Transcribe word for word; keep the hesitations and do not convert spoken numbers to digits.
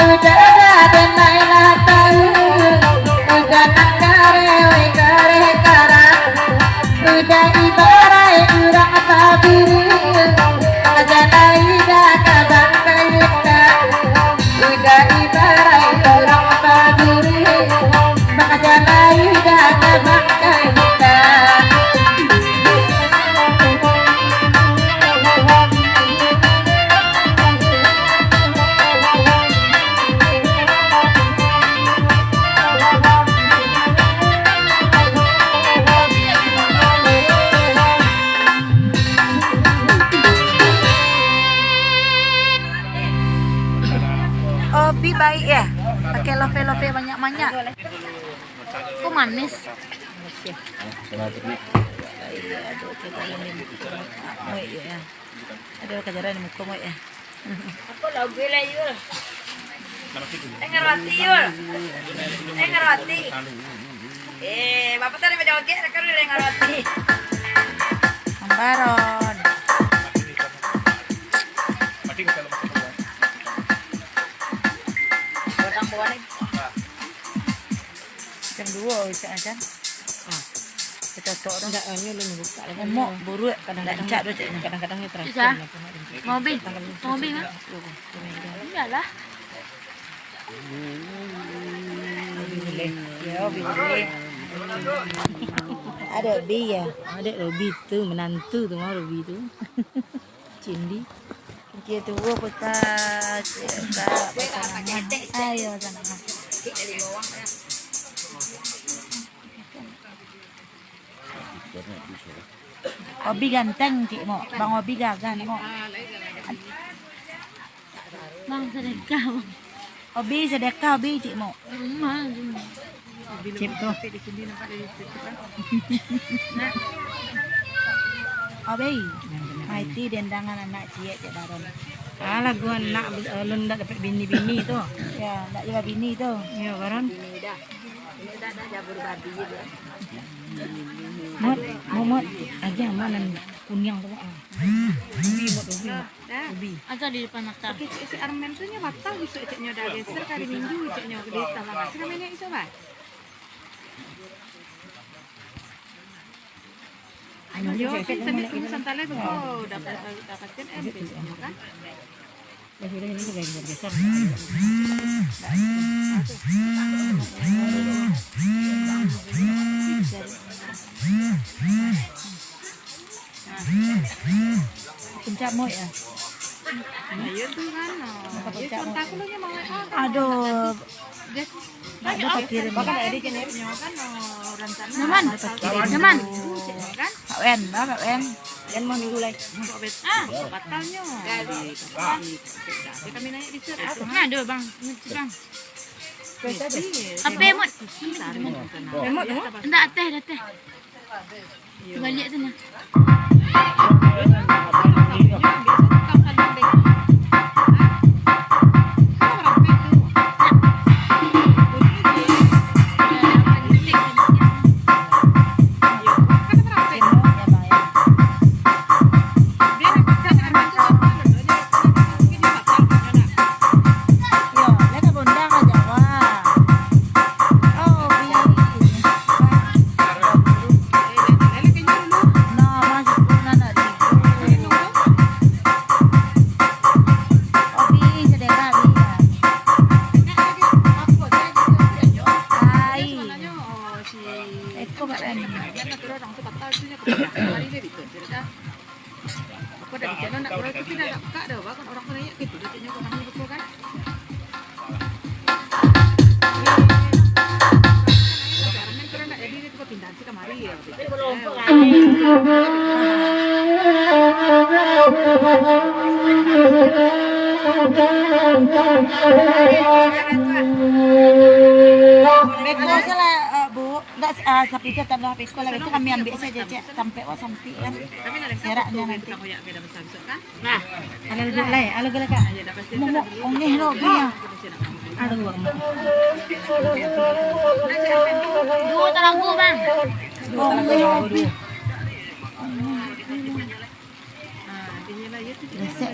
Udah ada denai lah tahu, udah nak kareh, weh, kareh karang. Udah ibarat urang paburu, aja lai dah ka bangkai utang. Udah ibarat urang paburu, aja lai dah ka bangkai utang. Obi baik ya, pakai love-love banyak-banyak. Kok manis? Iya, aduh, kita ini. Oh, iya. Ada kajaran di muka, Mak, ya? Apa lagu lah, Yul? Eh, ngarati, Yul. Eh, ngarati. Eh, Bapak tadi berjoget, kan udah ngarati. Ambaron. Godang bawah ni. Jam duo bisa ajan. Ah. Cocok tu. Ndak, anu, lu buka lah. Umok, buruak, kadang-kadang rancak tu, caknyo. Kadang-kadang ni terasa. Bisa. Mau bi? Mau bi, Mak? Iyalah. Obi boleh. Ya, Obi boleh. Ada Obi ya. Ada Obi tu, menantu tu mah Obi tu. Cindi. Dia tu, oh, kota, kota, kota. Ayo, sana. Obi ganteng, Cik Mok. Bang Obi gagah, Mok. Bang, sedekah, Bang. Obi sedekah, Obi, Cik Mok. Rumah tu. Cip tu. Obi. Maiti dendangan anak ciek, Cik Baron. Ah, lagu anak, eh, lun ndak dapek bini-bini tu. Ya, ndak juo bini tu. Ya, Baron. Mut, Mut, Mut. Aja mana kuniang tu, ah. Ubi, Mut, ubi, Mut. Ubi. Aja di depan mata. Oke, si, si Armen tu nyo batal bisuak, ceknyo dah geser ka hari Minggu, ceknyo di talangan. Sudah main yang iso, bah? Ayo, pinsan di tunggu santai lah tu. Oh, dapat, dapat kan M P C-nyo kan? Ya sudah, ini sudah geser-geser. Puncak Mut ya? Nah, iyo tu kan, nah. Iyo, puncak Mut. Contoh aku lu nyo mangoi, ah, aduh. Dia, ada pakirin. Bahkan ada jenis nyo kan, nah, rencana. Nyaman. Batal nyaman. Kan? Kak Wen, bah, Kak Wen. Wen mau minggu lai. Ah, batalnyo. Jadi, kami naik di situ. Nah, aduh, Bang. Ini, Bang. Apa, Mut? Mut, Mut. Ndak, ateh, ateh. Baliak tu nah. Yo, leka bondang aja, wah. Oh, bi. Nah, masih kurang nak tidur. Oh, bi, sedekah, bi, ya. Ai. Eko, Pak Rani. Aku dah bikin nak orang tu tidak agak pekak dah, bahkan orang tu naik ke tu, dah tengok orang ni betul kan? Pindah nanti kamari ya. Beko salah, eh, Bu. Ndak, ah, sapi tu tak ada habis sekolah, itu kami ambil saja, Cek. Sampai, wah, sampai kan. Seraknya nanti. Nah, alah duduk lai, alah gelak, Kak. Momok, ongeh lo, punya. Aduh, Bang. Dua taragu, Bang. Ongeh, Bang. Resek,